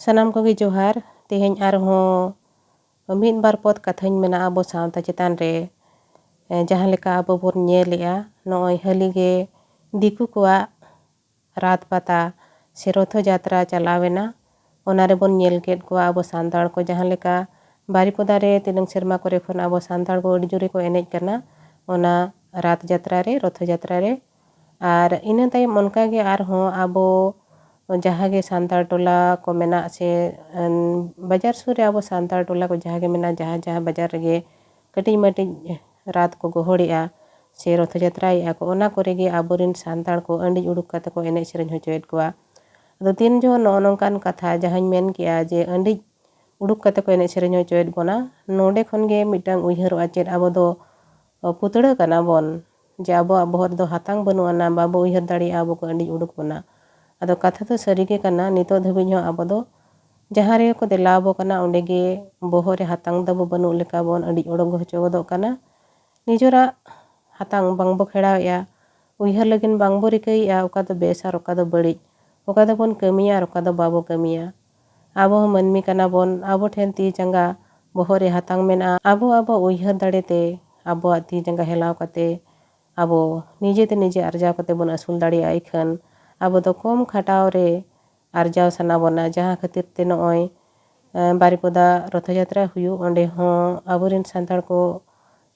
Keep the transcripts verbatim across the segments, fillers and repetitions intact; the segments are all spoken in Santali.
ᱥᱟᱱᱟᱢ ᱠᱚᱜᱮ ᱡᱚᱦᱟᱨ᱾ ᱛᱮᱦᱮᱧ ᱟᱨᱦᱚᱸ ᱢᱤᱫ ᱵᱟᱨ ᱯᱚᱫ ᱠᱟᱛᱷᱟᱧ ᱢᱮᱱᱟ ᱟᱵᱚ ᱥᱟᱶᱛᱟ ᱪᱮᱛᱟᱱ ᱨᱮ᱾ ᱮ, ᱡᱟᱦᱟᱸ ᱞᱮᱠᱟ ᱟᱵᱚ ᱵᱚᱱ ᱧᱮᱞᱮᱜᱼᱟ, ᱱᱚᱜᱼᱚᱭ ᱦᱟᱹᱞᱤ ᱜᱮ ᱫᱤᱠᱩ ᱠᱚᱣᱟᱜ ᱨᱟᱛ ᱯᱟᱛᱟ ᱥᱮ ᱨᱚᱛᱷᱚ ᱡᱟᱛᱨᱟ ᱪᱟᱞᱟᱣ ᱮᱱᱟ᱾ ᱚᱱᱟ ᱨᱮᱵᱚᱱ ᱧᱮᱞ ᱠᱮᱫ ᱠᱚᱣᱟ ᱟᱵᱚ ᱥᱟᱱᱛᱟᱲ ᱠᱚ ᱡᱟᱦᱟᱸ ᱞᱮᱠᱟ ᱵᱟᱨᱤᱯᱚᱫᱟ ᱨᱮ ᱛᱤᱱᱟᱹᱝ ᱥᱮᱨᱢᱟ ᱠᱚᱨᱮ ᱠᱷᱚᱱ ᱟᱵᱚ ᱥᱟᱱᱛᱟᱲ ᱠᱚ ᱟᱹᱰᱤ ᱡᱳᱨ ᱜᱮᱠᱚ ᱮᱱᱮᱡ ᱠᱟᱱᱟ ᱚᱱᱟ ᱨᱟᱛ ᱡᱟᱛᱨᱟ ᱨᱮ, ᱨᱚᱛᱷᱚ ᱡᱟᱛᱨᱟ ᱨᱮ᱾ ᱟᱨ ᱤᱱᱟᱹ ᱛᱟᱭᱚᱢ ᱚᱱᱠᱟ ᱜᱮ ᱟᱨᱦᱚᱸ ᱟᱵᱚ ᱡᱟᱦᱟᱸ ᱜᱮ ᱥᱟᱱᱛᱟᱲ ᱴᱚᱞᱟ ᱠᱚ ᱢᱮᱱᱟᱜ ᱥᱮ, ᱮᱱ, ᱵᱟᱡᱟᱨ ᱥᱩᱨ ᱨᱮ ᱟᱵᱚ ᱥᱟᱱᱛᱟᱲ ᱴᱚᱞᱟ ᱠᱚ ᱡᱟᱦᱟᱸ ᱜᱮ ᱢᱮᱱᱟᱜᱼᱟ, ᱡᱟᱦᱟᱸ ᱡᱟᱦᱟᱸ ᱵᱟᱡᱟᱨ ᱨᱮᱜᱮ ᱠᱟᱹᱴᱤᱡ ᱢᱟᱹᱴᱤᱡ ᱨᱟᱛ ᱠᱚ ᱜᱚᱦᱚᱲᱮᱜᱼᱟ ᱥᱮ ᱨᱚᱛᱷᱚ ᱡᱟᱛᱨᱟᱭᱮᱜᱼᱟ ᱠᱚ, ᱚᱱᱟ ᱠᱚᱨᱮ ᱜᱮ ᱟᱵᱚᱨᱮᱱ ᱥᱟᱱᱛᱟᱲ ᱠᱚ ᱟᱹᱰᱤ ᱩᱰᱩᱠ ᱠᱟᱛᱮ ᱠᱚ ᱮᱱᱮᱡ ᱥᱮᱨᱮᱧ ᱦᱚᱪᱚᱭᱮᱫ ᱠᱚᱣᱟ᱾ ᱟᱫᱚ ᱛᱤᱱ ᱡᱚᱦᱚᱜ ᱱᱚᱜᱼᱚ ᱱᱚᱝᱠᱟᱱ ᱠᱟᱛᱷᱟ ᱡᱟᱦᱟᱸᱧ ᱢᱮᱱ ᱠᱮᱜᱼᱟ ᱡᱮ ᱟᱹᱰᱤ ᱩᱰᱩᱠ ᱠᱟᱛᱮ ᱠᱚ ᱮᱱᱮᱡ ᱥᱮᱨᱮᱧ ᱦᱚᱪᱚᱭᱮᱫ ᱵᱚᱱᱟ, ᱱᱚᱰᱮ ᱠᱷᱚᱱ ᱜᱮ ᱢᱤᱫᱴᱟᱝ ᱩᱭᱦᱟᱹᱨᱚᱜᱼᱟ ᱪᱮᱫ ᱟᱵᱚ ᱫᱚ ᱯᱩᱛᱲᱟᱹ ᱠᱟᱱᱟ ᱵᱚᱱ, ᱡᱮ ᱟᱵᱚᱣᱟᱜ ᱵᱚᱦᱚᱜ ᱨᱮᱫᱚ ᱦᱟᱛᱟᱝ ᱵᱟᱹᱱᱩᱜ ᱟᱱᱟ, ᱵᱟᱵᱚ ᱩᱭᱦᱟᱹᱨ ᱫᱟᱲᱮᱭᱟᱜᱼᱟ, ᱟᱵᱚ ᱠᱚ ᱟᱹᱰᱤ ᱩᱰᱩᱠ ᱵᱚᱱᱟ᱾ ᱟᱫᱚ ᱠᱟᱛᱷᱟ ᱫᱚ ᱥᱟᱹᱨᱤ ᱜᱮ ᱠᱟᱱᱟ, ᱱᱤᱛᱚᱜ ᱫᱷᱟᱹᱵᱤᱡ ᱦᱚᱸ ᱟᱵᱚ ᱫᱚ ᱡᱟᱦᱟᱸ ᱨᱮᱜᱮ ᱠᱚ ᱫᱮᱞᱟ ᱟᱵᱚ ᱠᱟᱱᱟ, ᱚᱸᱰᱮ ᱜᱮ ᱵᱚᱦᱚᱜ ᱨᱮ ᱦᱟᱛᱟᱝ ᱫᱚ ᱵᱟᱹᱱᱩᱜ ᱞᱮᱠᱟ ᱵᱚᱱ ᱟᱹᱰᱤ ᱩᱰᱩᱠ ᱦᱚᱪᱚ ᱜᱚᱫᱚᱜ ᱠᱟᱱᱟ᱾ ᱱᱤᱡᱮᱨᱟᱜ ᱦᱟᱛᱟᱝ ᱵᱟᱝᱵᱚ ᱠᱷᱮᱲᱟᱣᱮᱫᱼᱟ, ᱩᱭᱦᱟᱹᱨ ᱞᱟᱹᱜᱤᱫ ᱵᱟᱝᱵᱚ ᱨᱤᱠᱟᱹᱭᱮᱫᱼᱟ, ᱚᱠᱟ ᱫᱚ ᱵᱮᱥ ᱟᱨ ᱚᱠᱟ ᱫᱚ ᱵᱟᱹᱲᱤᱡ, ᱚᱠᱟ ᱫᱚᱵᱚᱱ ᱠᱟᱹᱢᱤᱭᱟ ᱟᱨ ᱚᱠᱟ ᱫᱚ ᱵᱟᱵᱚ ᱠᱟᱹᱢᱤᱭᱟ᱾ ᱟᱵᱚ ᱦᱚᱸ ᱢᱟᱹᱱᱢᱤ ᱠᱟᱱᱟ ᱵᱚᱱ, ᱟᱵᱚ ᱴᱷᱮᱱ ᱛᱤ ᱡᱟᱸᱜᱟ ᱵᱚᱦᱚᱜ ᱨᱮ ᱦᱟᱛᱟᱝ ᱢᱮᱱᱟᱜᱼᱟ᱾ ᱟᱵᱚ ᱟᱵᱚ ᱩᱭᱦᱟᱹᱨ ᱫᱟᱲᱮᱛᱮ ᱟᱵᱚᱣᱟᱜ ᱛᱤ ᱡᱟᱸᱜᱟ ᱦᱮᱞᱟᱣ ᱠᱟᱛᱮ ᱟᱵᱚ ᱱᱤᱡᱮᱛᱮ ᱱᱤᱡᱮ ᱟᱨᱡᱟᱣ ᱠᱟᱛᱮ ᱵᱚᱱ ᱟᱹᱥᱩᱞ ᱫᱟᱲᱮᱭᱟᱜᱼᱟ᱾ ᱤᱠᱷᱟᱹᱱ ᱟᱵᱚ ᱫᱚ ᱠᱚᱢ ᱠᱷᱟᱴᱟᱣ ᱨᱮ ᱟᱨᱡᱟᱣ ᱥᱟᱱᱟ ᱵᱚᱱᱟ, ᱡᱟᱦᱟᱸ ᱠᱷᱟᱹᱛᱤᱨ ᱛᱮ ᱱᱚᱜᱼᱚᱭ, ᱮᱸ, ᱵᱟᱨᱤᱯᱚᱫᱟ ᱨᱚᱛᱷᱚ ᱡᱟᱛᱨᱟ ᱦᱩᱭᱩᱜ, ᱚᱸᱰᱮ ᱦᱚᱸ ᱟᱵᱚᱨᱮᱱ ᱥᱟᱱᱛᱟᱲ ᱠᱚ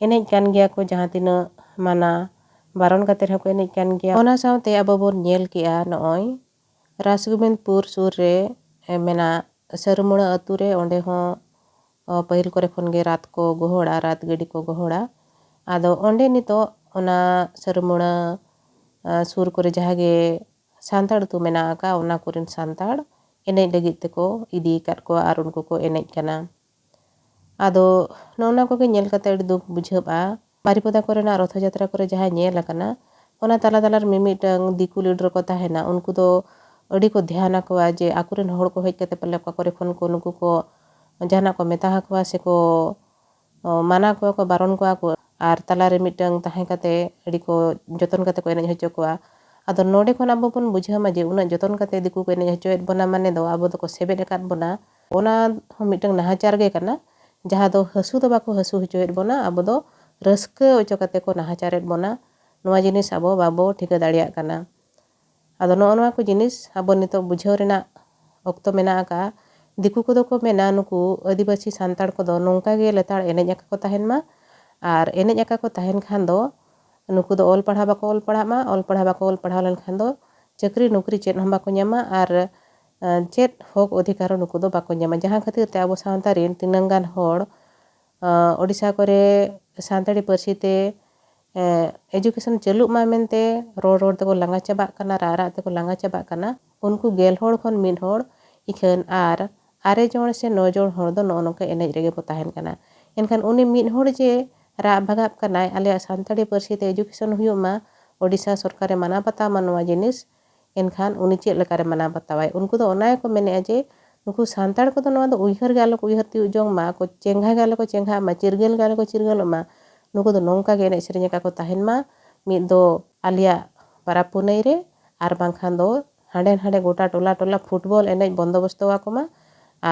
ᱮᱱᱮᱡ ᱠᱟᱱ ᱜᱮᱭᱟ ᱠᱚ, ᱡᱟᱦᱟᱸ ᱛᱤᱱᱟᱹᱜ ᱢᱟᱱᱟ ᱵᱟᱨᱚᱱ ᱠᱟᱛᱮ ᱨᱮᱦᱚᱸ ᱠᱚ ᱮᱱᱮᱡ ᱠᱟᱱ ᱜᱮᱭᱟ᱾ ᱚᱱᱟ ᱥᱟᱶᱛᱮ ᱟᱵᱚ ᱵᱚᱱ ᱧᱮᱞ ᱠᱮᱜᱼᱟ ᱱᱚᱜᱼᱚᱭ ᱨᱟᱥᱜᱳᱵᱤᱱᱫᱽᱯᱩᱨ ᱥᱩᱨ ᱨᱮ, ᱮ, ᱢᱮᱱᱟᱜ ᱥᱟᱹᱨᱩᱢᱩᱲᱟᱹ ᱟᱹᱛᱩ ᱨᱮ, ᱚᱸᱰᱮ ᱦᱚᱸ, ᱚ, ᱯᱟᱹᱦᱤᱞ ᱠᱚᱨᱮ ᱠᱷᱚᱱ ᱜᱮ ᱨᱟᱛ ᱠᱚ ᱜᱚᱦᱚᱲᱟ, ᱨᱟᱛ ᱜᱟᱹᱰᱤ ᱠᱚ ᱜᱚᱦᱚᱲᱟ᱾ ᱟᱫᱚ ᱚᱸᱰᱮ ᱱᱤᱛᱚᱜ ᱚᱱᱟ ᱥᱟᱹᱨᱩᱢᱩᱲᱟᱹ, ᱟ, ᱥᱩᱨ ᱠᱚᱨᱮ ᱡᱟᱦᱟᱸ ᱜᱮ ᱥᱟᱱᱛᱟᱲ ᱟᱹᱛᱩ ᱢᱮᱱᱟᱜ ᱟᱠᱟᱫ, ᱚᱱᱟ ᱠᱚᱨᱮᱱ ᱥᱟᱱᱛᱟᱲ ᱮᱱᱮᱡ ᱞᱟᱹᱜᱤᱫ ᱛᱮᱠᱚ ᱤᱫᱤ ᱟᱠᱟᱫ ᱠᱚᱣᱟ ᱟᱨ ᱩᱱᱠᱩ ᱠᱚ ᱮᱱᱮᱡ ᱠᱟᱱᱟ᱾ ᱟᱫᱚ ᱱᱚᱜᱼᱚ ᱱᱚᱣᱟ ᱠᱚᱜᱮ ᱧᱮᱞ ᱠᱟᱛᱮ ᱟᱹᱰᱤ ᱫᱩᱠ ᱵᱩᱡᱷᱟᱹᱜᱼᱟ᱾ ᱵᱟᱨᱤᱯᱚᱫᱟ ᱠᱚᱨᱮᱱᱟᱜ ᱨᱚᱛᱷᱚ ᱡᱟᱛᱨᱟ ᱠᱚᱨᱮ ᱡᱟᱦᱟᱸ ᱧᱮᱞ ᱟᱠᱟᱱᱟ, ᱚᱱᱟ ᱛᱟᱞᱟ ᱛᱟᱞᱟ ᱨᱮ ᱢᱤᱢᱤᱫᱴᱟᱝ ᱫᱤᱠᱩ leader ᱠᱚ ᱛᱟᱦᱮᱱᱟ, ᱩᱱᱠᱩ ᱫᱚ ᱟᱹᱰᱤ ᱠᱚ ᱫᱷᱮᱭᱟᱱ ᱟᱠᱚᱣᱟ ᱡᱮ ᱟᱠᱚᱨᱮᱱ ᱦᱚᱲ ᱠᱚ ᱦᱮᱡ ᱠᱟᱛᱮ ᱯᱟᱞᱮ ᱚᱠᱟ ᱠᱚᱨᱮ ᱠᱷᱚᱱ ᱠᱚ ᱱᱩᱠᱩ ᱠᱚ ᱡᱟᱦᱟᱱᱟᱜ ᱠᱚ ᱢᱮᱛᱟ ᱟᱠᱚᱣᱟ ᱥᱮᱠᱚ, ᱚ, ᱢᱟᱱᱟ ᱠᱚᱣᱟ ᱠᱚ, ᱵᱟᱨᱚᱱ ᱠᱚᱣᱟ ᱠᱚ᱾ ᱟᱨ ᱛᱟᱞᱟᱨᱮ ᱢᱤᱫᱴᱟᱝ ᱛᱟᱦᱮᱸ ᱠᱟᱛᱮ ᱟᱹᱰᱤ ᱠᱚ ᱡᱚᱛᱚᱱ ᱠᱟᱛᱮ ᱠᱚ ᱮᱱᱮᱡ ᱦᱚᱪᱚ ᱠᱚᱣᱟ᱾ ᱟᱫᱚ ᱱᱚᱰᱮ ᱠᱷᱚᱱ ᱟᱵᱚ ᱵᱚᱱ ᱵᱩᱡᱷᱟᱹᱣ ᱢᱟ ᱡᱮ ᱩᱱᱟᱹᱜ ᱡᱚᱛᱚᱱ ᱠᱟᱛᱮ ᱫᱤᱠᱩ ᱠᱚ ᱮᱱᱮᱡ ᱦᱚᱪᱚᱭᱮᱫ ᱵᱚᱱᱟ, ᱢᱟᱱᱮ ᱫᱚ ᱟᱵᱚ ᱫᱚᱠᱚ ᱥᱮᱵᱮᱫ ᱟᱠᱟᱫ ᱵᱚᱱᱟ, ᱚᱱᱟ ᱦᱚᱸ ᱢᱤᱫᱴᱟᱝ ᱱᱟᱦᱟᱪᱟᱨ ᱜᱮ ᱠᱟᱱᱟ᱾ ᱡᱟᱦᱟᱸ ᱫᱚ ᱦᱟᱹᱥᱩ ᱫᱚ ᱵᱟᱠᱚ ᱦᱟᱹᱥᱩ ᱦᱚᱪᱚᱭᱮᱫ ᱵᱚᱱᱟ, ᱟᱵᱚ ᱫᱚ ᱨᱟᱹᱥᱠᱟᱹ ᱦᱚᱪᱚ ᱠᱟᱛᱮ ᱠᱚ ᱱᱟᱦᱟᱪᱟᱨᱮᱫ ᱵᱚᱱᱟ᱾ ᱱᱚᱣᱟ ᱡᱤᱱᱤᱥ ᱟᱵᱚ ᱵᱟᱵᱚ ᱴᱷᱤᱠᱟᱹ ᱫᱟᱲᱮᱭᱟᱜ ᱠᱟᱱᱟ᱾ ᱟᱫᱚ ᱱᱚᱜᱼᱚ ᱱᱚᱣᱟ ᱠᱚ ᱡᱤᱱᱤᱥ ᱟᱵᱚ ᱱᱤᱛᱚᱜ ᱵᱩᱡᱷᱟᱹᱣ ᱨᱮᱱᱟᱜ ᱚᱠᱛᱚ ᱢᱮᱱᱟᱜ ᱟᱠᱟᱫᱼᱟ᱾ ᱫᱤᱠᱩ ᱠᱚᱫᱚ ᱠᱚ ᱢᱮᱱᱟ, ᱱᱩᱠᱩ ᱟᱹᱫᱤᱵᱟᱹᱥᱤ ᱥᱟᱱᱛᱟᱲ ᱠᱚᱫᱚ ᱱᱚᱝᱠᱟ ᱜᱮ ᱞᱮᱛᱟᱲ ᱮᱱᱮᱡ ᱟᱠᱟ ᱠᱚ ᱛᱟᱦᱮᱱ ᱢᱟ, ᱟᱨ ᱮᱱᱮᱡ ᱟᱠᱟ ᱠᱚ ᱛᱟᱦᱮᱱ ᱠᱷᱟᱱ ᱫᱚ ᱱᱩᱠᱩ ᱫᱚ ᱚᱞ ᱯᱟᱲᱦᱟᱣ ᱵᱟᱠᱚ ᱚᱞ ᱯᱟᱲᱦᱟᱜ ᱢᱟ, ᱚᱞ ᱯᱟᱲᱦᱟᱣ ᱵᱟᱠᱚ ᱚᱞ ᱯᱟᱲᱦᱟᱣ ᱞᱮᱱᱠᱷᱟᱱ ᱫᱚ ᱪᱟᱹᱠᱨᱤ ᱱᱚᱠᱨᱤ ᱪᱮᱫ ᱦᱚᱸ ᱵᱟᱠᱚ ᱧᱟᱢᱟ, ᱟᱨ ᱟᱸ, ᱪᱮᱫ ᱦᱚᱠ ᱚᱫᱷᱤᱠᱟᱨ ᱦᱚᱸ ᱱᱩᱠᱩ ᱫᱚ ᱵᱟᱠᱚ ᱧᱟᱢᱟ᱾ ᱡᱟᱦᱟᱸ ᱠᱷᱟᱹᱛᱤᱨ ᱛᱮ ᱟᱵᱚ ᱥᱟᱶᱛᱟ ᱨᱮᱱ ᱛᱤᱱᱟᱹᱝ ᱜᱟᱱ ᱦᱚᱲ, ᱟᱸ, ᱳᱰᱤᱥᱟ ᱠᱚᱨᱮ ᱥᱟᱱᱛᱟᱲᱤ ᱯᱟᱹᱨᱥᱤ ᱛᱮ, ᱮᱸ, education ᱪᱟᱹᱞᱩᱜ ᱢᱟ ᱢᱮᱱᱛᱮ ᱨᱚᱲ ᱨᱚᱲ ᱛᱮᱠᱚ ᱞᱟᱸᱜᱟ ᱪᱟᱵᱟᱜ ᱠᱟᱱᱟ, ᱨᱟᱜ ᱨᱟᱜ ᱛᱮᱠᱚ ᱞᱟᱸᱜᱟ ᱪᱟᱵᱟᱜ ᱠᱟᱱᱟ᱾ ᱩᱱᱠᱩ ᱜᱮᱞ ᱦᱚᱲ ᱠᱷᱚᱱ ᱢᱤᱫ ᱦᱚᱲ ᱤᱠᱷᱟᱹᱱ ᱟᱨ ᱟᱨᱮ ᱡᱚᱱ ᱥᱮ ᱱᱚ ᱡᱚᱱ ᱦᱚᱲ ᱫᱚ ᱱᱚᱜᱼᱚ ᱱᱚᱝᱠᱟ ᱮᱱᱮᱡ ᱨᱮᱜᱮ ᱵᱚ ᱛᱟᱦᱮᱱ ᱠᱟᱱᱟ᱾ ᱮᱱᱠᱷᱟᱱ ᱩᱱᱤ ᱢᱤᱫ ᱦᱚᱲ ᱡᱮ ᱨᱟᱜ ᱵᱷᱟᱜᱟᱜ ᱠᱟᱱᱟᱭ, ᱟᱞᱮᱭᱟᱜ ᱥᱟᱱᱛᱟᱲᱤ ᱯᱟᱹᱨᱥᱤ ᱛᱮ education ᱦᱩᱭᱩᱜ ᱢᱟ, ᱳᱰᱤᱥᱟ ᱥᱚᱨᱠᱟᱨᱮ ᱢᱟᱱᱟᱣ ᱵᱟᱛᱟᱣ ᱢᱟ ᱱᱚᱣᱟ ᱡᱤᱱᱤᱥ, ᱮᱱᱠᱷᱟᱱ ᱩᱱᱤ ᱪᱮᱫ ᱞᱮᱠᱟᱨᱮ ᱢᱟᱱᱟᱣ ᱵᱟᱛᱟᱣᱟᱭ? ᱩᱱᱠᱩ ᱫᱚ ᱚᱱᱟ ᱜᱮᱠᱚ ᱢᱮᱱᱮᱫᱼᱟ ᱡᱮ ᱱᱩᱠᱩ ᱥᱟᱱᱛᱟᱲ ᱠᱚᱫᱚ ᱱᱚᱣᱟ ᱫᱚ ᱩᱭᱦᱟᱹᱨ ᱜᱮ ᱟᱞᱚ ᱠᱚ ᱩᱭᱦᱟᱹᱨ ᱛᱤᱭᱳᱜ ᱡᱚᱝ ᱢᱟ, ᱠᱚ ᱪᱮᱸᱜᱷᱟ ᱜᱮ ᱟᱞᱚ ᱠᱚ ᱪᱮᱸᱜᱷᱟᱜ ᱢᱟ, ᱪᱤᱨᱜᱟᱹᱞ ᱜᱮ ᱟᱞᱚ ᱠᱚ ᱪᱤᱨᱜᱟᱹᱞᱚᱜ ᱢᱟ᱾ ᱱᱩᱠᱩ ᱫᱚ ᱱᱚᱝᱠᱟ ᱜᱮ ᱮᱱᱮᱡ ᱥᱮᱨᱮᱧ ᱟᱠᱟ ᱠᱚ ᱛᱟᱦᱮᱱ ᱢᱟ, ᱢᱤᱫ ᱫᱚ ᱟᱞᱮᱭᱟᱜ ᱯᱟᱨᱟᱵᱽ ᱯᱩᱱᱟᱹᱭ ᱨᱮ, ᱟᱨ ᱵᱟᱝᱠᱷᱟᱱ ᱫᱚ ᱦᱟᱸᱰᱮ ᱱᱟᱰᱮ ᱜᱚᱴᱟ ᱴᱚᱞᱟ ᱴᱚᱞᱟ ᱯᱷᱩᱴᱵᱚᱞ ᱮᱱᱮᱡ ᱵᱚᱱᱫᱳᱵᱚᱥᱛᱚ ᱟᱠᱚ ᱢᱟ,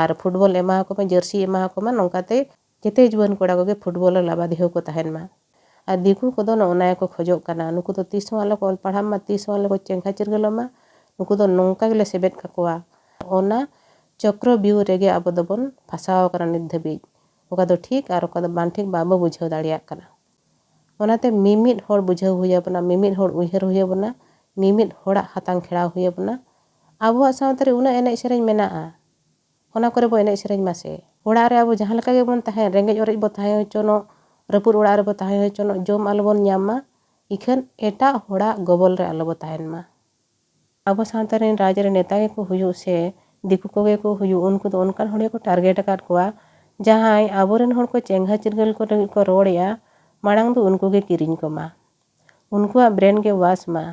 ᱟᱨ ᱯᱷᱩᱴᱵᱚᱞ ᱮᱢᱟ ᱟᱠᱚ ᱢᱟ, ᱡᱟᱹᱨᱥᱤ ᱮᱢᱟ ᱟᱠᱚ ᱢᱟ, ᱱᱚᱝᱠᱟᱛᱮ ᱡᱮᱛᱮ ᱡᱩᱣᱟᱹᱱ ᱠᱚᱲᱟ ᱠᱚᱜᱮ ᱯᱷᱩᱴᱵᱚᱞ ᱨᱮ ᱞᱟᱵᱟᱫᱤᱦᱟᱹᱣ ᱠᱚ ᱛᱟᱦᱮᱱ ᱢᱟ᱾ ᱟᱨ ᱫᱤᱠᱩ ᱠᱚᱫᱚ ᱱᱚᱜᱼᱚ ᱱᱟ ᱜᱮᱠᱚ ᱠᱷᱚᱡᱚᱜ ᱠᱟᱱᱟ, ᱱᱩᱠᱩ ᱫᱚ ᱛᱤᱥ ᱦᱚᱸ ᱟᱞᱚ ᱠᱚ ᱚᱞ ᱯᱟᱲᱦᱟᱜ ᱢᱟ, ᱛᱤᱥ ᱦᱚᱸ ᱟᱞᱚ ᱠᱚ ᱪᱮᱸᱜᱷᱟ ᱪᱤᱨᱜᱟᱹᱞᱚᱜ ᱢᱟ, ᱱᱩᱠᱩ ᱫᱚ ᱱᱚᱝᱠᱟ ᱜᱮᱞᱮ ᱥᱮᱵᱮᱫ ᱠᱟᱠᱚᱣᱟ᱾ ᱚᱱᱟ ᱪᱚᱠᱨᱚ ᱵᱤᱭᱩᱦ ᱨᱮᱜᱮ ᱟᱵᱚ ᱫᱚᱵᱚᱱ ᱯᱷᱟᱥᱟᱣ ᱟᱠᱟᱱᱟ ᱱᱤᱛ ᱫᱷᱟᱹᱵᱤᱡ᱾ ᱚᱠᱟ ᱫᱚ ᱴᱷᱤᱠ ᱟᱨ ᱚᱠᱟ ᱫᱚ ᱵᱟᱝ ᱴᱷᱤᱠ ᱵᱟᱵᱚ ᱵᱩᱡᱷᱟᱹᱣ ᱫᱟᱲᱮᱭᱟᱜ ᱠᱟᱱᱟ᱾ ᱚᱱᱟᱛᱮ ᱢᱤᱢᱤᱫ ᱦᱚᱲ ᱵᱩᱡᱷᱟᱹᱣ ᱦᱩᱭ ᱟᱵᱚᱱᱟ, ᱢᱤᱢᱤᱫ ᱦᱚᱲ ᱩᱭᱦᱟᱹᱨ ᱦᱩᱭ ᱟᱵᱚᱱᱟ, ᱢᱤᱢᱤᱫ ᱦᱚᱲᱟᱜ ᱦᱟᱛᱟᱝ ᱠᱷᱮᱲᱟᱣ ᱦᱩᱭ ᱟᱵᱚᱱᱟ᱾ ᱟᱵᱚᱣᱟᱜ ᱥᱟᱶᱛᱟ ᱨᱮ ᱩᱱᱟᱹᱜ ᱮᱱᱮᱡ ᱥᱮᱨᱮᱧ ᱢᱮᱱᱟᱜᱼᱟ, ᱚᱱᱟ ᱠᱚᱨᱮ ᱵᱚ ᱮᱱᱮᱡ ᱥᱮᱨᱮᱧ ᱢᱟᱥᱮ᱾ ᱚᱲᱟᱜ ᱨᱮ ᱟᱵᱚ ᱡᱟᱦᱟᱸ ᱞᱮᱠᱟ ᱜᱮᱵᱚᱱ ᱛᱟᱦᱮᱱ, ᱨᱮᱸᱜᱮᱡ ᱚᱨᱮᱡ ᱵᱚ ᱛᱟᱦᱮᱸ ᱦᱚᱪᱚᱱᱚᱜ, ᱨᱟᱹᱯᱩᱫ ᱚᱲᱟᱜ ᱨᱮᱵᱚ ᱛᱟᱦᱮᱸ ᱦᱚᱪᱚᱱᱚᱜ, ᱡᱚᱢ ᱟᱞᱚᱵᱚᱱ ᱧᱟᱢ ᱢᱟ, ᱤᱠᱷᱟᱹᱱ ᱮᱴᱟᱜ ᱦᱚᱲᱟᱜ ᱜᱚᱵᱚᱞ ᱨᱮ ᱟᱞᱚᱵᱚ ᱛᱟᱦᱮᱱ ᱢᱟ᱾ ᱟᱵᱚ ᱥᱟᱶᱛᱟ ᱨᱮᱱ ᱨᱟᱡᱽ ᱨᱮ ᱱᱮᱛᱟ ᱜᱮᱠᱚ ᱦᱩᱭᱩᱜ ᱥᱮ ᱫᱤᱠᱩ ᱠᱚᱜᱮ ᱠᱚ ᱦᱩᱭᱩᱜ, ᱩᱱᱠᱩ ᱫᱚ ᱚᱱᱠᱟᱱ ᱦᱚᱲ ᱜᱮᱠᱚ target ᱟᱠᱟᱫ ᱠᱚᱣᱟ, ᱡᱟᱦᱟᱸᱭ ᱟᱵᱚᱨᱮᱱ ᱦᱚᱲ ᱠᱚ ᱪᱮᱸᱜᱷᱟ ᱪᱤᱨᱜᱟᱹᱞ ᱠᱚ ᱞᱟᱹᱜᱤᱫ ᱠᱚ ᱨᱚᱲᱮᱫᱼᱟ, ᱢᱟᱲᱟᱝ ᱫᱚ ᱩᱱᱠᱩ ᱜᱮ ᱠᱤᱨᱤᱧ ᱠᱚᱢᱟ, ᱩᱱᱠᱩᱣᱟᱜ brain ᱜᱮ wash ᱢᱟ,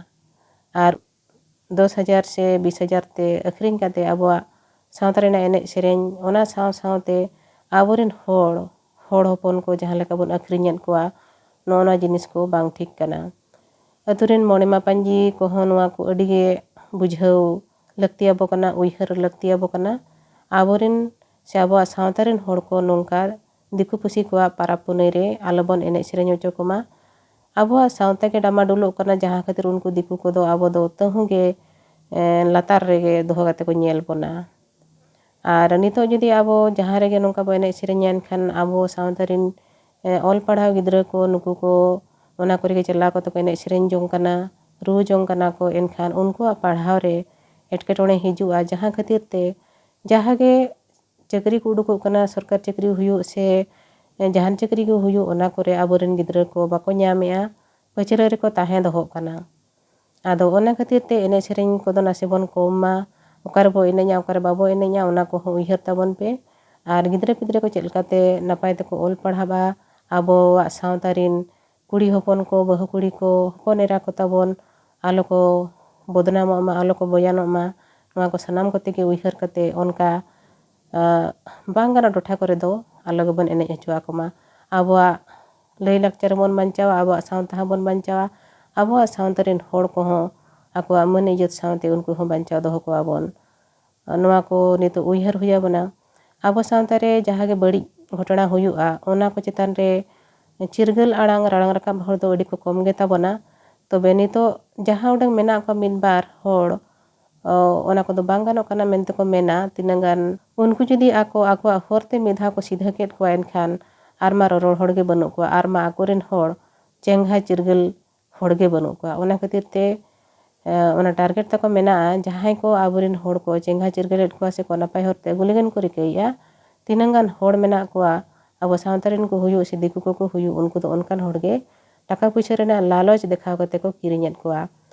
ᱟᱨ ᱫᱚᱥ ᱦᱟᱡᱟᱨ ᱥᱮ ᱵᱤᱥ ᱦᱟᱡᱟᱨ ᱛᱮ ᱟᱹᱠᱷᱨᱤᱧ ᱠᱟᱛᱮ ᱟᱵᱚᱣᱟᱜ ᱥᱟᱶᱛᱟ ᱨᱮᱱᱟᱜ ᱮᱱᱮᱡ ᱥᱮᱨᱮᱧ, ᱚᱱᱟ ᱥᱟᱶ ᱥᱟᱶᱛᱮ ᱟᱵᱚᱨᱮᱱ ᱦᱚᱲ, ᱦᱚᱲ ᱦᱚᱯᱚᱱ ᱠᱚ ᱡᱟᱦᱟᱸ ᱞᱮᱠᱟ ᱵᱚᱱ ᱟᱹᱠᱷᱨᱤᱧᱮᱫ ᱠᱚᱣᱟ, ᱱᱚᱜᱼᱚ ᱱᱚᱣᱟ ᱡᱤᱱᱤᱥ ᱠᱚ ᱵᱟᱝ ᱴᱷᱤᱠ ᱠᱟᱱᱟ᱾ ᱟᱹᱛᱩ ᱨᱮᱱ ᱢᱚᱬᱮ ᱢᱟᱯᱟᱧᱡᱤ ᱠᱚᱦᱚᱸ ᱱᱚᱣᱟ ᱠᱚ ᱟᱹᱰᱤ ᱜᱮ ᱵᱩᱡᱷᱟᱹᱣ ᱞᱟᱹᱠᱛᱤ ᱟᱵᱚ ᱠᱟᱱᱟ, ᱩᱭᱦᱟᱹᱨ ᱞᱟᱹᱠᱛᱤ ᱟᱵᱚ ᱠᱟᱱᱟ᱾ ᱟᱵᱚᱨᱮᱱ ᱥᱮ ᱟᱵᱚᱣᱟᱜ ᱥᱟᱶᱛᱟ ᱨᱮᱱ ᱦᱚᱲ ᱠᱚ ᱱᱚᱝᱠᱟ ᱫᱤᱠᱩ ᱯᱩᱥᱤ ᱠᱚᱣᱟᱜ ᱯᱟᱨᱟᱵᱽ ᱯᱩᱱᱟᱹᱭ ᱨᱮ ᱟᱞᱚᱵᱚᱱ ᱮᱱᱮᱡ ᱥᱮᱨᱮᱧ ᱦᱚᱪᱚ ᱠᱚᱢᱟ᱾ ᱟᱵᱚᱣᱟᱜ ᱥᱟᱶᱛᱟ ᱜᱮ ᱰᱟᱢᱟᱰᱩᱞᱚᱜ ᱠᱟᱱᱟ, ᱡᱟᱦᱟᱸ ᱠᱷᱟᱹᱛᱤᱨ ᱩᱱᱠᱩ ᱫᱤᱠᱩ ᱠᱚᱫᱚ ᱟᱵᱚ ᱫᱚ ᱛᱟᱹᱦᱩ ᱜᱮ, ᱮ, ᱞᱟᱛᱟᱨ ᱨᱮᱜᱮ ᱫᱚᱦᱚ ᱠᱟᱛᱮ ᱠᱚ ᱧᱮᱞ ᱵᱚᱱᱟ᱾ ᱟᱨ ᱱᱤᱛᱚᱜ ᱡᱩᱫᱤ ᱟᱵᱚ ᱡᱟᱦᱟᱸ ᱨᱮᱜᱮ ᱱᱚᱝᱠᱟ ᱵᱚ ᱮᱱᱮᱡ ᱥᱮᱨᱮᱧᱟ, ᱮᱱᱠᱷᱟᱱ ᱟᱵᱚ ᱥᱟᱶᱛᱟ ᱨᱮᱱ, ᱮ, ᱚᱞ ᱯᱟᱲᱦᱟᱣ ᱜᱤᱫᱽᱨᱟᱹ ᱠᱚ, ᱱᱩᱠᱩ ᱠᱚ ᱚᱱᱟ ᱠᱚᱨᱮ ᱜᱮ ᱪᱟᱞᱟᱣ ᱠᱟᱛᱮ ᱠᱚ ᱮᱱᱮᱡ ᱥᱮᱨᱮᱧ ᱡᱚᱝ ᱠᱟᱱᱟ, ᱨᱩ ᱡᱚᱝ ᱠᱟᱱᱟ ᱠᱚ, ᱮᱱᱠᱷᱟᱱ ᱩᱱᱠᱩᱣᱟᱜ ᱯᱟᱲᱦᱟᱣ ᱨᱮ ᱮᱴᱠᱮᱴᱚᱬᱮ ᱦᱤᱡᱩᱜᱼᱟ, ᱡᱟᱦᱟᱸ ᱠᱷᱟᱹᱛᱤᱨ ᱛᱮ ᱡᱟᱦᱟᱸ ᱜᱮ ᱪᱟᱹᱠᱨᱤ ᱠᱚ ᱩᱰᱩᱠᱚᱜ ᱠᱟᱱᱟ, ᱥᱚᱨᱠᱟᱨ ᱪᱟᱹᱠᱨᱤ ᱦᱩᱭᱩᱜ ᱥᱮ ᱡᱟᱦᱟᱱ ᱪᱟᱹᱠᱨᱤ ᱜᱮ ᱦᱩᱭᱩᱜ, ᱚᱱᱟ ᱠᱚᱨᱮ ᱟᱵᱚᱨᱮᱱ ᱜᱤᱫᱽᱨᱟᱹ ᱠᱚ ᱵᱟᱠᱚ ᱧᱟᱢᱮᱜᱼᱟ, ᱯᱟᱹᱪᱷᱞᱟᱹ ᱨᱮᱠᱚ ᱛᱟᱦᱮᱸ ᱫᱚᱦᱚᱜ ᱠᱟᱱᱟ᱾ ᱟᱫᱚ ᱚᱱᱟ ᱠᱷᱟᱹᱛᱤᱨ ᱛᱮ ᱮᱱᱮᱡ ᱥᱮᱨᱮᱧ ᱠᱚᱫᱚ ᱱᱟᱥᱮ ᱵᱚᱱ ᱠᱚᱢ ᱢᱟ᱾ ᱚᱠᱟ ᱨᱮᱵᱚ ᱮᱱᱮᱡᱼᱟ, ᱚᱠᱟ ᱨᱮ ᱵᱟᱵᱚ ᱮᱱᱮᱡᱼᱟ, ᱚᱱᱟ ᱠᱚᱦᱚᱸ ᱩᱭᱦᱟᱹᱨ ᱛᱟᱵᱚᱱ ᱯᱮ᱾ ᱟᱨ ᱜᱤᱫᱽᱨᱟᱹ ᱯᱤᱫᱽᱨᱟᱹ ᱠᱚ ᱪᱮᱫ ᱞᱮᱠᱟᱛᱮ ᱱᱟᱯᱟᱭ ᱛᱮᱠᱚ ᱚᱞ ᱯᱟᱲᱦᱟᱜᱼᱟ, ᱟᱵᱚᱣᱟᱜ ᱥᱟᱶᱛᱟ ᱨᱮᱱ ᱠᱩᱲᱤ ᱦᱚᱯᱚᱱ ᱠᱚ, ᱵᱟᱹᱦᱩ ᱠᱩᱲᱤ ᱠᱚ, ᱦᱚᱯᱚᱱ ᱮᱨᱟ ᱠᱚ ᱛᱟᱵᱚᱱ ᱟᱞᱚ ᱠᱚ ᱵᱚᱫᱱᱟᱢᱚᱜ ᱢᱟ, ᱟᱞᱚ ᱠᱚ ᱵᱚᱭᱟᱱᱚᱜ ᱢᱟ, ᱱᱚᱣᱟ ᱠᱚ ᱥᱟᱱᱟᱢ ᱠᱚᱛᱮ ᱜᱮ ᱩᱭᱦᱟᱹᱨ ᱠᱟᱛᱮ ᱚᱱᱠᱟ, ᱟᱸ, ᱵᱟᱝ ᱜᱟᱱᱚᱜ ᱴᱚᱴᱷᱟ ᱠᱚᱨᱮ ᱫᱚ ᱟᱞᱚ ᱜᱮᱵᱚᱱ ᱮᱱᱮᱡ ᱦᱚᱪᱚ ᱟᱠᱚ ᱢᱟ᱾ ᱟᱵᱚᱣᱟᱜ ᱞᱟᱹᱭᱼᱞᱟᱠᱪᱟᱨ ᱵᱚᱱ ᱵᱟᱧᱪᱟᱣᱟ, ᱟᱵᱚᱣᱟᱜ ᱥᱟᱶᱛᱟ ᱦᱚᱸᱵᱚᱱ ᱵᱟᱧᱪᱟᱣᱟ, ᱟᱵᱚᱣᱟᱜ ᱥᱟᱶᱛᱟ ᱨᱮᱱ ᱦᱚᱲ ᱠᱚᱦᱚᱸ ᱟᱠᱚᱣᱟᱜ ᱢᱟᱹᱱ ᱤᱡᱽᱡᱚᱛ ᱥᱟᱶᱛᱮ ᱩᱱᱠᱩ ᱦᱚᱸ ᱵᱟᱧᱪᱟᱣ ᱫᱚᱦᱚ ᱠᱚᱣᱟ ᱵᱚᱱ᱾ ᱱᱚᱣᱟ ᱠᱚ ᱱᱤᱛᱚᱜ ᱩᱭᱦᱟᱹᱨ ᱦᱩᱭ ᱟᱵᱚᱱᱟ᱾ ᱟᱵᱚ ᱥᱟᱶᱛᱟ ᱨᱮ ᱡᱟᱦᱟᱸ ᱜᱮ ᱵᱟᱹᱲᱤᱡ ᱜᱷᱚᱴᱚᱱᱟ ᱦᱩᱭᱩᱜᱼᱟ, ᱚᱱᱟ ᱠᱚ ᱪᱮᱛᱟᱱ ᱨᱮ ᱪᱤᱨᱜᱟᱹᱞ ᱟᱲᱟᱝ, ᱨᱟᱲᱟᱝ ᱨᱟᱠᱟᱵ ᱦᱚᱲ ᱫᱚ ᱟᱹᱰᱤ ᱠᱚ ᱠᱚᱢ ᱜᱮ ᱛᱟᱵᱚᱱᱟ᱾ ᱛᱚᱵᱮ ᱱᱤᱛᱚᱜ ᱡᱟᱦᱟᱸ ᱩᱰᱟᱹᱝ ᱢᱮᱱᱟᱜ ᱠᱚᱣᱟ ᱢᱤᱫ ᱵᱟᱨ ᱦᱚᱲ, ᱚ, ᱚᱱᱟ ᱠᱚᱫᱚ ᱵᱟᱝ ᱜᱟᱱᱚᱜ ᱠᱟᱱᱟ ᱢᱮᱱᱛᱮ ᱠᱚ ᱢᱮᱱᱟ᱾ ᱛᱤᱱᱟᱹᱜ ᱜᱟᱱ ᱩᱱᱠᱩ ᱡᱩᱫᱤ ᱟᱠᱚ ᱟᱠᱚᱣᱟᱜ ᱦᱚᱨ ᱛᱮ ᱢᱤᱫ ᱫᱷᱟᱣ ᱠᱚ ᱥᱤᱫᱷᱟᱹ ᱠᱮᱫ ᱠᱚᱣᱟ, ᱮᱱᱠᱷᱟᱱ ᱟᱨ ᱢᱟ ᱨᱚᱨᱚᱲ ᱦᱚᱲ ᱜᱮ ᱵᱟᱹᱱᱩᱜ ᱠᱚᱣᱟ, ᱟᱨ ᱢᱟ ᱟᱠᱚᱨᱮᱱ ᱦᱚᱲ ᱪᱮᱸᱜᱷᱟ ᱪᱤᱨᱜᱟᱹᱞ ᱦᱚᱲ ᱜᱮ ᱵᱟᱹᱱᱩᱜ ᱠᱚᱣᱟ᱾ ᱚᱱᱟ ᱠᱷᱟᱹᱛᱤᱨ ᱛᱮ, ᱮ, ᱚᱱᱟ target ᱛᱟᱠᱚ ᱢᱮᱱᱟᱜᱼᱟ, ᱡᱟᱦᱟᱸᱭ ᱠᱚ ᱟᱵᱚᱨᱮᱱ ᱦᱚᱲ ᱠᱚ ᱪᱮᱸᱜᱷᱟ ᱪᱤᱨᱜᱟᱹᱞᱮᱫ ᱠᱚᱣᱟ ᱥᱮ ᱠᱚ ᱱᱟᱯᱟᱭ ᱦᱚᱨ ᱛᱮ ᱟᱹᱜᱩ ᱞᱟᱹᱜᱤᱫ ᱠᱚ ᱨᱤᱠᱟᱹᱭᱮᱫᱼᱟ, ᱛᱤᱱᱟᱹᱝ ᱜᱟᱱ ᱦᱚᱲ ᱢᱮᱱᱟᱜ ᱠᱚᱣᱟ ᱟᱵᱚ ᱥᱟᱶᱛᱟ ᱨᱮᱱ ᱠᱚ ᱦᱩᱭᱩᱜ ᱥᱮ ᱫᱤᱠᱩ ᱠᱚᱠᱚ ᱦᱩᱭᱩᱜ, ᱩᱱᱠᱩ ᱫᱚ ᱚᱱᱠᱟᱱ ᱦᱚᱲ ᱜᱮ ᱴᱟᱠᱟ ᱯᱩᱭᱥᱟᱹ ᱨᱮᱱᱟᱜ ᱞᱟᱞᱚᱪ ᱫᱮᱠᱷᱟᱣ ᱠᱟᱛᱮ ᱠᱚ ᱠᱤᱨᱤᱧᱮᱫ ᱠᱚᱣᱟ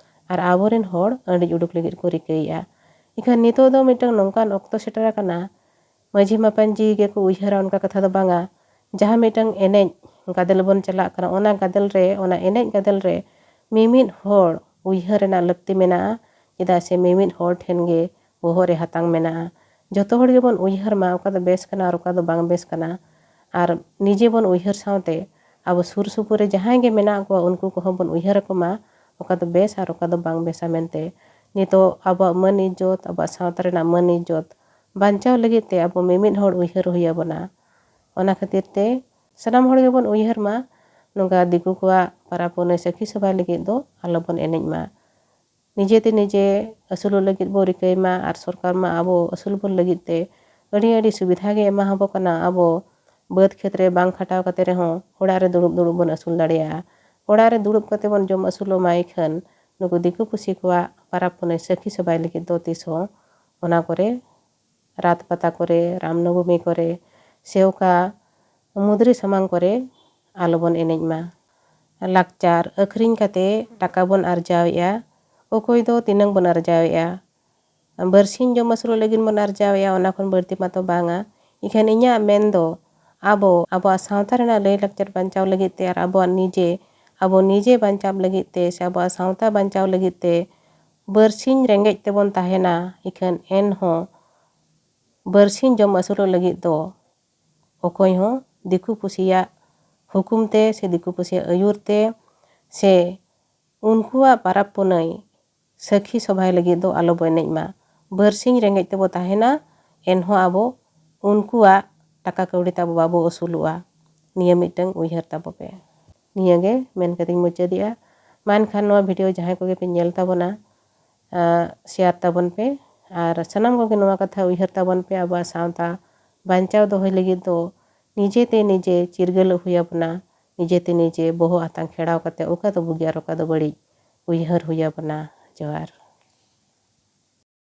ᱟᱨ ᱟᱵᱚᱨᱮᱱ ᱦᱚᱲ ᱟᱹᱰᱤ ᱩᱰᱩᱠ ᱞᱟᱹᱜᱤᱫ ᱠᱚ ᱨᱤᱠᱟᱹᱭᱮᱫᱼᱟ᱾ ᱤᱠᱷᱟᱹᱱ ᱱᱤᱛᱚᱜ ᱫᱚ ᱢᱤᱫᱴᱟᱝ ᱱᱚᱝᱠᱟᱱ ᱚᱠᱛᱚ ᱥᱮᱴᱮᱨ ᱟᱠᱟᱱᱟ, ᱢᱟᱹᱡᱷᱤ ᱢᱟᱯᱟᱧᱡᱤ ᱜᱮᱠᱚ ᱩᱭᱦᱟᱹᱨᱟ, ᱚᱱᱠᱟ ᱠᱟᱛᱷᱟ ᱫᱚ ᱵᱟᱝᱟ᱾ ᱡᱟᱦᱟᱸ ᱢᱤᱫᱴᱟᱝ ᱮᱱᱮᱡ ᱜᱟᱫᱮᱞ ᱵᱚᱱ ᱪᱟᱞᱟᱜ ᱠᱟᱱᱟ, ᱚᱱᱟ ᱜᱟᱫᱮᱞ ᱨᱮ, ᱚᱱᱟ ᱮᱱᱮᱡ ᱜᱟᱫᱮᱞ ᱨᱮ ᱢᱤᱢᱤᱫ ᱦᱚᱲ ᱩᱭᱦᱟᱹᱨ ᱨᱮᱱᱟᱜ ᱞᱟᱹᱠᱛᱤ ᱢᱮᱱᱟᱜᱼᱟ, ᱪᱮᱫᱟᱜ ᱥᱮ ᱢᱤᱢᱤᱫ ᱦᱚᱲ ᱴᱷᱮᱱ ᱜᱮ ᱵᱚᱦᱚᱜ ᱨᱮ ᱦᱟᱛᱟᱝ ᱢᱮᱱᱟᱜᱼᱟ᱾ ᱡᱚᱛᱚ ᱦᱚᱲ ᱜᱮᱵᱚᱱ ᱩᱭᱦᱟᱹᱨ ᱢᱟ ᱚᱠᱟ ᱫᱚ ᱵᱮᱥ ᱠᱟᱱᱟ ᱟᱨ ᱚᱠᱟ ᱫᱚ ᱵᱟᱝ ᱵᱮᱥ ᱠᱟᱱᱟ᱾ ᱟᱨ ᱱᱤᱡᱮ ᱵᱚᱱ ᱩᱭᱦᱟᱹᱨ ᱥᱟᱶᱛᱮ ᱟᱵᱚ ᱥᱩᱨ ᱥᱩᱯᱩᱨ ᱨᱮ ᱡᱟᱦᱟᱸᱭ ᱜᱮ ᱢᱮᱱᱟᱜ ᱠᱚᱣᱟ, ᱩᱱᱠᱩ ᱠᱚᱦᱚᱸ ᱵᱚᱱ ᱩᱭᱦᱟᱹᱨ ᱟᱠᱚ ᱢᱟ᱾ ᱚᱠᱟ ᱫᱚ ᱵᱮᱥ ᱟᱨ ᱚᱠᱟ ᱫᱚ ᱵᱟᱝ ᱵᱮᱥᱟ ᱢᱮᱱᱛᱮ᱾ ᱱᱤᱛᱚᱜ ᱟᱵᱚᱣᱟᱜ ᱢᱟᱹᱱ ᱤᱡᱽᱡᱚᱛ, ᱟᱵᱚᱣᱟᱜ ᱥᱟᱶᱛᱟ ᱨᱮᱱᱟᱜ ᱢᱟᱹᱱ ᱤᱡᱽᱡᱚᱛ ᱵᱟᱧᱪᱟᱣ ᱞᱟᱹᱜᱤᱫ ᱛᱮ ᱟᱵᱚ ᱢᱤᱢᱤᱫ ᱦᱚᱲ ᱩᱭᱦᱟᱹᱨ ᱦᱩᱭ ᱟᱵᱚᱱᱟ᱾ ᱚᱱᱟ ᱠᱷᱟᱹᱛᱤᱨ ᱛᱮ ᱥᱟᱱᱟᱢ ᱦᱚᱲ ᱜᱮᱵᱚᱱ ᱩᱭᱦᱟᱹᱨ ᱢᱟ, ᱱᱚᱝᱠᱟ ᱫᱤᱠᱩ ᱠᱚᱣᱟᱜ ᱯᱟᱨᱟᱵᱽ ᱯᱩᱱᱟᱹᱭ ᱥᱟᱹᱠᱷᱤ ᱥᱚᱵᱷᱟ ᱞᱟᱹᱜᱤᱫ ᱫᱚ ᱟᱞᱚᱵᱚᱱ ᱮᱱᱮᱡ ᱢᱟ᱾ ᱱᱤᱡᱮ ᱛᱮ ᱱᱤᱡᱮ ᱟᱹᱥᱩᱞᱚᱜ ᱞᱟᱹᱜᱤᱫ ᱵᱚ ᱨᱤᱠᱟᱹᱭ ᱢᱟ ᱟᱨ ᱥᱚᱨᱠᱟᱨ ᱢᱟ ᱟᱵᱚ ᱟᱹᱥᱩᱞ ᱵᱚᱱ ᱞᱟᱹᱜᱤᱫ ᱛᱮ ᱟᱹᱰᱤ ᱟᱹᱰᱤ ᱥᱩᱵᱤᱫᱷᱟ ᱜᱮ ᱮᱢᱟ ᱟᱵᱚ ᱠᱟᱱᱟ᱾ ᱟᱵᱚ ᱵᱟᱹᱫᱽ ᱠᱷᱮᱛ ᱨᱮ ᱵᱟᱝ ᱠᱷᱟᱴᱟᱣ ᱠᱟᱛᱮ ᱨᱮᱦᱚᱸ ᱚᱲᱟᱜ ᱨᱮ ᱫᱩᱲᱩᱵ ᱫᱩᱲᱩᱵ ᱵᱚᱱ ᱟᱹᱥᱩᱞ ᱫᱟᱲᱮᱭᱟᱜᱼᱟ᱾ ᱚᱲᱟᱜ ᱨᱮ ᱫᱩᱲᱩᱵ ᱠᱟᱛᱮ ᱵᱚᱱ ᱡᱚᱢ ᱟᱹᱥᱩᱞᱚᱜ ᱢᱟ, ᱤᱠᱷᱟᱹᱱ ᱱᱩᱠᱩ ᱫᱤᱠᱩ ᱯᱩᱥᱤ ᱠᱚᱣᱟᱜ ᱯᱟᱨᱟᱵᱽ ᱯᱩᱱᱟᱹᱭ ᱥᱟᱹᱠᱷᱤ ᱥᱚᱵᱷᱟᱭ ᱞᱟᱹᱜᱤᱫ ᱫᱚ ᱛᱤᱥ ᱦᱚᱸ ᱚᱱᱟ ᱠᱚᱨᱮ ᱨᱟᱛ ᱯᱟᱛᱟ ᱠᱚᱨᱮ, ᱨᱟᱢᱱᱚᱵᱚᱢᱤ ᱠᱚᱨᱮ, ᱥᱮ ᱚᱠᱟ ᱢᱩᱫᱽᱨᱤ ᱥᱟᱢᱟᱝ ᱠᱚᱨᱮ ᱟᱞᱚᱵᱚᱱ ᱮᱱᱮᱡ ᱢᱟ᱾ ᱞᱟᱠᱪᱟᱨ ᱟᱹᱠᱷᱨᱤᱧ ᱠᱟᱛᱮ ᱴᱟᱠᱟ ᱵᱚᱱ ᱟᱨᱡᱟᱣᱮᱫᱼᱟ, ᱚᱠᱚᱭ ᱫᱚ ᱛᱤᱱᱟᱹᱝ ᱵᱚᱱ ᱟᱨᱡᱟᱣᱮᱫᱼᱟ᱾ ᱵᱟᱹᱨᱥᱤᱧ ᱡᱚᱢ ᱟᱹᱥᱩᱞᱚᱜ ᱞᱟᱹᱜᱤᱫ ᱵᱚᱱ ᱟᱨᱡᱟᱣᱮᱫᱼᱟ, ᱚᱱᱟ ᱠᱷᱚᱱ ᱵᱟᱹᱲᱛᱤ ᱢᱟᱛᱚ ᱵᱟᱝᱟ᱾ ᱤᱠᱷᱟᱹᱱ ᱤᱧᱟᱹᱜ ᱢᱮᱱ ᱫᱚ ᱟᱵᱚ ᱟᱵᱚᱣᱟᱜ ᱥᱟᱶᱛᱟ ᱨᱮᱱᱟᱜ ᱞᱟᱹᱭᱼᱞᱟᱠᱪᱟᱨ ᱵᱟᱧᱪᱟᱣ ᱞᱟᱹᱜᱤᱫ ᱛᱮ ᱟᱨ ᱟᱵᱚᱣᱟᱜ ᱱᱤᱡᱮ, ᱟᱵᱚ ᱱᱤᱡᱮ ᱵᱟᱧᱪᱟᱣ ᱞᱟᱹᱜᱤᱫ ᱛᱮ ᱥᱮ ᱟᱵᱚᱣᱟᱜ ᱥᱟᱶᱛᱟ ᱵᱟᱧᱪᱟᱣ ᱞᱟᱹᱜᱤᱫ ᱛᱮ ᱵᱟᱹᱨᱥᱤᱧ ᱨᱮᱸᱜᱮᱡ ᱛᱮᱵᱚᱱ ᱛᱟᱦᱮᱱᱟ, ᱤᱠᱷᱟᱹᱱ ᱮᱱᱦᱚᱸ ᱵᱟᱹᱨᱥᱤᱧ ᱡᱚᱢ ᱟᱹᱥᱩᱞᱚᱜ ᱞᱟᱹᱜᱤᱫ ᱫᱚ ᱚᱠᱚᱭ ᱦᱚᱸ ᱫᱤᱠᱩ ᱯᱩᱥᱤᱭᱟᱜ ᱦᱩᱠᱩᱢ ᱛᱮ ᱥᱮ ᱫᱤᱠᱩ ᱯᱩᱥᱤᱭᱟᱜ ᱟᱹᱭᱩᱨ ᱛᱮ ᱥᱮ ᱩᱱᱠᱩᱣᱟᱜ ᱯᱟᱨᱟᱵᱽ ᱯᱩᱱᱟᱹᱭ ᱥᱟᱹᱠᱷᱤ ᱥᱚᱵᱷᱟᱭ ᱞᱟᱹᱜᱤᱫ ᱫᱚ ᱟᱞᱚ ᱵᱚ ᱮᱱᱮᱡ ᱢᱟ᱾ ᱵᱟᱹᱨᱥᱤᱧ ᱨᱮᱸᱜᱮᱡ ᱛᱮᱵᱚ ᱛᱟᱦᱮᱱᱟ, ᱮᱱᱦᱚᱸ ᱟᱵᱚ ᱩᱱᱠᱩᱣᱟᱜ ᱴᱟᱠᱟ ᱠᱟᱹᱣᱰᱤ ᱛᱮ ᱟᱵᱚ ᱵᱟᱵᱚ ᱟᱹᱥᱩᱞᱚᱜᱼᱟ᱾ ᱱᱤᱭᱟᱹ ᱢᱤᱫᱴᱟᱝ ᱩᱭᱦᱟᱹᱨ ᱛᱟᱵᱚ ᱯᱮ᱾ ᱱᱤᱭᱟᱹ ᱜᱮ ᱢᱮᱱ ᱠᱟᱛᱮᱧ ᱢᱩᱪᱟᱹᱫᱮᱜᱼᱟ᱾ ᱢᱟ ᱮᱱᱠᱷᱟᱱ ᱱᱚᱣᱟ ᱵᱷᱤᱰᱤᱭᱳ ᱡᱟᱦᱟᱸᱭ ᱠᱚᱜᱮ ᱯᱮ ᱧᱮᱞ ᱛᱟᱵᱚᱱᱟ, ᱟᱸ, ᱥᱮᱭᱟᱨ ᱛᱟᱵᱚᱱ ᱯᱮ᱾ ᱟᱨ ᱥᱟᱱᱟᱢ ᱠᱚᱜᱮ ᱱᱚᱣᱟ ᱠᱟᱛᱷᱟ ᱩᱭᱦᱟᱹᱨ ᱛᱟᱵᱚᱱ ᱯᱮ, ᱟᱵᱚᱣᱟᱜ ᱥᱟᱶᱛᱟ ᱵᱟᱧᱪᱟᱣ ᱫᱚᱦᱚᱭ ᱞᱟᱹᱜᱤᱫ ᱫᱚ ᱱᱤᱡᱮ ᱛᱮ ᱱᱤᱡᱮ ᱪᱤᱨᱜᱟᱹᱞᱚᱜ ᱦᱩᱭ ᱟᱵᱚᱱᱟ᱾ ᱱᱤᱡᱮ ᱛᱮ ᱱᱤᱡᱮ ᱵᱚᱦᱚᱜ ᱦᱟᱛᱟᱝ ᱠᱷᱮᱲᱟᱣ ᱠᱟᱛᱮ ᱚᱠᱟ ᱫᱚ ᱵᱩᱜᱤ ᱟᱨ ᱚᱠᱟ ᱫᱚ ᱵᱟᱹᱲᱤᱡ ᱩᱭᱦᱟᱹᱨ ᱦᱩᱭ ᱟᱵᱚᱱᱟ᱾ ᱡᱚᱦᱟᱨ᱾